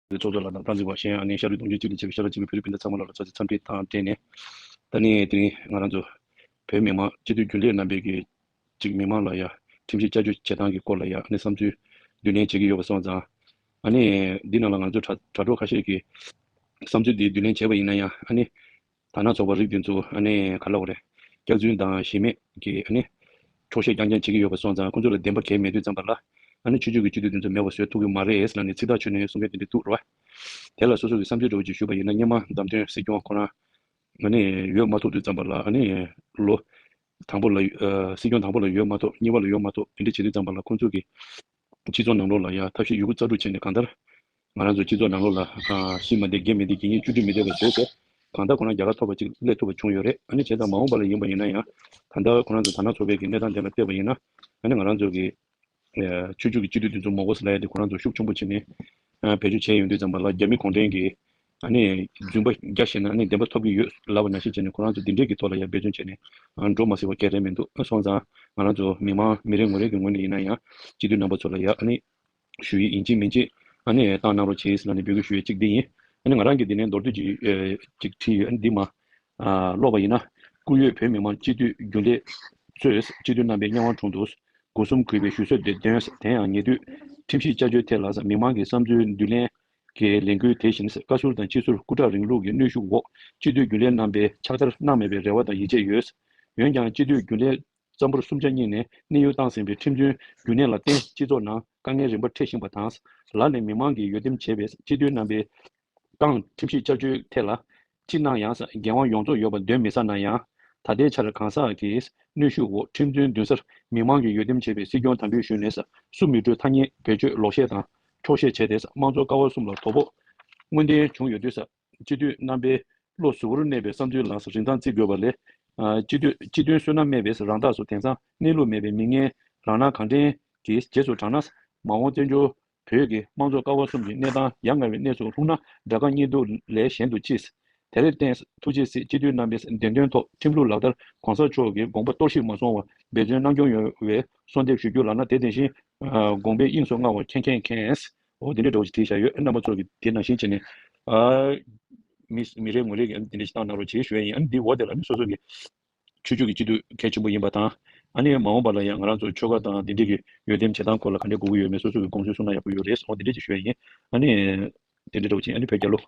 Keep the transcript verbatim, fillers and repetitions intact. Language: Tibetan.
ཚོགས་གཙོ་ལགས་དང་སྟངས་འཛིན་པ་གཞན། ཨ་ནི་ཤར་རི་གདོང་ཅུས་གཅིག་ལ་བྱས་པའི་ཤར་རི་གཅིག་པའི་བོད་རིགས་སྤུན་ཟླ་ཚང་མ་ལ་ལ་ཚོགས་ཆེན་འཚམས་འདྲི་དང་འབྲེལ་ནས། ད་ནི་དེ་རིང་ང་རང་ཚོ་བོད་མི་མང་སྤྱི་འཐུས་རྒྱུན་ལས་རྣམ་པས་ཀྱི་ཅིག་མི་མང་ལ་ཡ་ཁྲིམས་ཞིབ་བསྐྱར་བཅོས་བྱེད་སྟངས་ཀྱི་སྐོར་ལ་ཡ་ཨ་ནི་བསམ་ཚུལ་བསྡུ་ལེན་བྱེད་ཀྱི་ཡོད་པ་སོང་ཙང་། ཨ་ནི་འདི་ནང་ལ་ང་ཚོ་དྲ་དྲ་གྲོགས་ཁ་ཤས་ཀྱིས་བསམ་ཚུལ་འདི་བསྡུ་ལེན་བྱས་པ་ཡིན་ན་ཡང་། ཨ་ནི་དར་ནག་ཚོགས་པ་རིགས་འདི་ཚོ་ཨ་ནི་ག་ལབ་དགོས་རེད། སྐྱག་རྫུན་དང་གཞི་མེད་ཀྱི་ཨ་ནི་འཁྱོག་བཤད་རྐྱང་རྐྱང་བྱེད་ཀྱི་ཡོད་པ་སོང་ཙང་། ཁོང་ཚོ་ལ་བདེན་པ་གང་ཡང་མེད་དུས་ཙམ་པ་ལ། ཨ་ནི་ཆོས་བརྒྱུད་ཀྱི་སྤྱི་འཐུས་འདི་ཚོ་མེད་པ་བཟོ་ཐུབ་ཀྱི་མ་རེད་ཟེར་ལབ་ནས་ཚིག་ཐག་ཆོད་ནས་གསུང་མཁན་དེ་འདྲ་འདུག་རེད་བ། དེ་ལ་སོ་སོ་གི་བསམ་ཚུལ་འདྲ་བོ་ཅིག་ཞུས་པ་ཡིན་ན། སྔོན་མ་བདམས་ཐོན་སྲིད་སྐྱོང་ཁོ་རང་ཨ་ནི་ཡོད་མ་ཐུབ་དུས་ཙམ་པ་ལ། ཨ་ནི་ལོ་དང་པོ་ལ་ཨ་སྲིད་སྐྱོང་དང་པོ་ལ་ཡོད་མ་ཐུབ། གཉིས་པ་ལ་ཡོད་མ་ཐུབ། དེ་འདྲ་བྱེད་དུས་ཙམ་པ་ལ་ཁོང་ཚོ་གི་སྤྱི་ཚོགས་ནང་ལོགས་ལ་ཡ་ཐབས་ཤེས་ཡོད་རྒུ་རྩལ་སྤྲུགས་བྱས་ནས། གང་ལྟར་ང་རང་ཚོ་སྤྱི་ཚོགས་ནང་ལོགས་ལ་ཨ་ཤི་མ་བདེ་རྒས་མི་བདེ་དགེ་བསྙེན་བཅུ་དྲུག་མི་བདེ་བ་བཟོས་ཏེ། གང་ལྟར་ཁོ་རང་རྒྱལ་ཁ་ཐོབ་པ་ཅིག་སླེབས་ཐུབ་པ་བྱུང་ཡོད་རེད། ཨ་ནི་བྱས་ཙང་མ་འོངས་པ་ལ་ཡིན་པ་ཡིན་ན་ཡང་། ད་ལྟ་ཁོ་རང་ཚོ་དར་ནག་ཚོགས་པའི་གི་གནས་སྟངས་དེ་ལ་བལྟས་པ་ཡིན་ན། ཨ་ནི་ང་རང་ཚོ་གི་ཨ་ཆོས་བརྒྱུད་ཀྱི་སྤྱི་འཐུས་དེ་ཚོ་མོག་པོ་ཟེར་ལབ་ཡ་དེ་ཁོ་རང་ཚོ་ཤུགས་ཆེན་པོ་བྱས་ནས་ཨ་བེད་སྤྱོད་བྱས་ཡོང་དུས་ཙམ་པ་ལ། རྒྱ་མི་གུང་ཁྲན་གྱིས་ཨ་ནི་རྫུན་པ་རྒྱག་ཤེས་ན་ཨ་ནི་བདེན་པ་ཐོབ་ཀྱི་ཡོད་ལབ་པ་ནང་བཞིན་བྱས་ནས། ཁོ་རང་ཚོ་འདི་འདྲས་ཀྱི་ཐོག་ལ་ཡ་འབད་བརྩོན་བྱས་ནས་ཨ་འགྲོ་མ་སྲིད་པ་ག་རེ་མི་འདུག། ཨ་སོང་ཙང་ང་རང་ཚོ་མི་མང་མི་རེ་ངོ་རེ་གི་ངོས་ནས་ཡིན་ན་ཡང་། སྤྱི་འཐུས་རྣམ་པ་ཚོ་ལ་ཡ་ཨ་ནི་ཞུ་ཡིག་ཡིན་གཅིག་མིན་གཅིག་ཨ་ནི་བཏང་གནང་རོགས་བྱེད་ཟེར་ལབ་ནས་འབོད་སྐུལ་ཞུ་ཡས་གཅིག་འདི་ཡིན། ཨ་ནི་ང་རང་གིས་འདི་ནས་མདོར་བསྡུས་ཅིག་ཨ་ཅིག་བྲིས་ཡོད། ཨ་ནི་འདི་མར་ཨ་ཀློག་པ་ཡིན་ན། སྐུ་ཡོད་བོད་མི་མང་སྤྱི་འཐུས་རྒྱུན་ལས་ཚོས། སྤྱི་འཐུས་རྣམ་པའི་སྙན་དབང་དྲུང་དུ་སྒོ་གསུམ་གུས་པས་ཞུ་གསོལ་འདེབས་དོན། དེ་ཡང་ཉེ་དུས་ཁྲིམས་ཞིབ་བསྐྱར་བཅོས་ཐད་ལ་མི་མང་གི་བསམ་ཚུལ་བསྡུ་ལེན་གྱི་ལས་འགུལ་དེ་བཞིན། བཀའ་ཟུར་དང་སྤྱི་ཟུར་སྐུ་དྲག་རིང་ལུགས་ཀྱི་གནོན་ཤུགས་འོག་སྤྱི་འཐུས་རྒྱུན་ལས་རྣམ་པས་ཕྱག་བསྟར་གནང་མེད་པའི་རེ་བ་དང་ཡིད་ཆེས་ཡོད། འོན་ཀྱང་སྤྱི་འཐུས་རྒྱུན་ལས་རྩ་འབོར་གསུམ་ཆ་གཉིས་ནས་གནས་དབྱུང་བཏང་ཟིན་པའི་ཁྲིམས་དཔོན་རྒྱུན་ལས་ལ་བརྟེན། སྤྱི་ཚོགས་ནང་དཀའ་ངལ་རིམ་པ་འཕྲད་བཞིན་པ་དང་། ལར་ནས་མི་མང་གིས་འོས་འདེམས་བྱས་པའི་སྤྱི་འཐུས་རྣམ་པས་རྐང་ཁྲིམས་ཞིབ་བསྐྱར་བཅོས་ཐད་ལ་ཅི་གནང་ཡང་། འགན་དབང་ཡོངས་རྫོགས་ཡོད་པ་འདོན་མི་ཟ་ན་ཡང་། ད་ལྟའི་ཆར་གང་ཟག་གི་གནོན་ཤུགས་འོག་ཁྲིམས་དཔོན་འདུན་སར་མི་མང་གིས་འོས་འདེམས་བྱས་པའི་སྲིད་སྐྱོང་དམ་འབུལ་ཞུས་ནས་སུ་མི་འགྲོ་ཐ་སྙད་བེད་སྤྱོད་ལོག་བཤད་དང་འཁྱོག་བཤད་བྱས་ཏེ། དམངས་གཙོ་ཀ་བ་གསུམ་ལ་དོ་ཕོག་དངོས་བདེན་བྱུང་ཡོད་དུས་སུ། སྤྱི་འཐུས་རྣམ་པའི་བློ་གཟུ་བོར་གནས་པའི་བསམ་ཚུལ་ལ་རིན་ཐང་བརྩི་དགོས་པ་ལས། ཨ་སྤྱི་འཐུས་སྤྱི་དོན་བསོད་ནམས་མེད་པའི་རང་རྟགས་སུ། དེང་སང་གནས་ལུགས་མེད་པའི་མི་ངན་རང་སྣང་གང་དྲན་གྱིས་རྗེས་སུ་འབྲངས་ན། མ་འོངས་བཙན་བྱོལ་བོད་ཀྱི་དམངས་གཙོ་ཀ་བ་གསུམ་གྱི་གནས་སྟངས་ཡ་ང་བའི་གནས་སུ་ལྷུང་ན་དགྲ་དགའ་གཉེན་སྡུག་ལས་གཞན་དུ་ཅི། དེར་བརྟེན་ཐུགས་རྗེ་གཟིགས། སྤྱི་འཐུས་རྣམ་པས་བདེན་དོན་ཐོག་ཁྲིམས་ལུགས་ལག་བསྟར་གོང་ས་མཆོག་གི་དགོངས་པ་གཏོར་བཤིག་མ་སོང་བར་འབད་བརྩོན་གནང་སྐྱོང་ཡོང་བའི་གསོལ་འདེབས་ཞུ་རྒྱུ་ལགས་ན། དེ་དེ་བཞིན་དགོངས་པའི་དབྱིངས་སུ་མངའ་བར་མཁྱེན་མཁྱེན་མཁྱེན། འོ་དེ་འདྲའི་འདྲ་བོ་ཞིག་བྲིས་བཞག་ཡོད། རྣམ་པ་ཚོ་གིས་དེ་ནང་བཞིན་བྱས་ནས་ཨ་མི་མི་རེ་ངོ་རེ་གིས་དེ་འདྲ་ཞིག་བཏང་གནང་རོགས་བྱེད་ཞུ་ཡ་ཡིན། ཨ་ནི་འདི་འོག་དེ་ལ་ནི་སོ་སོ་གི་ཆོས་བརྒྱུད་ཀྱི་སྤྱི་འཐུས་གལ་ཆེན་པོ་ཡིན་པ་དང་། ཨ་ནི་མ་འོངས་པ་ལ་ཡང་ང་རང་ཚོ་ཆོལ་ཁ་དང་དེ་འདྲའི་གི་འོས་འདེམས་བྱེད་སྟངས་སྐོར་ལ་ག་འདྲའི་དགོས་ཀྱི་ཡོད་མེད་སོ་སོ་གི་དགོངས་ཚུལ་གསུངས་ན་ཡག་པོ་ཡོད་རེད། འོ་དེ་འདྲ་ཅིག་ཞུ་ཡ་ཡིན། ཨ་ནི་དེ་འདྲ་འདྲ་བོ་ཅིག་ཨ་ནི་བོད་རྒྱལ་ལོ།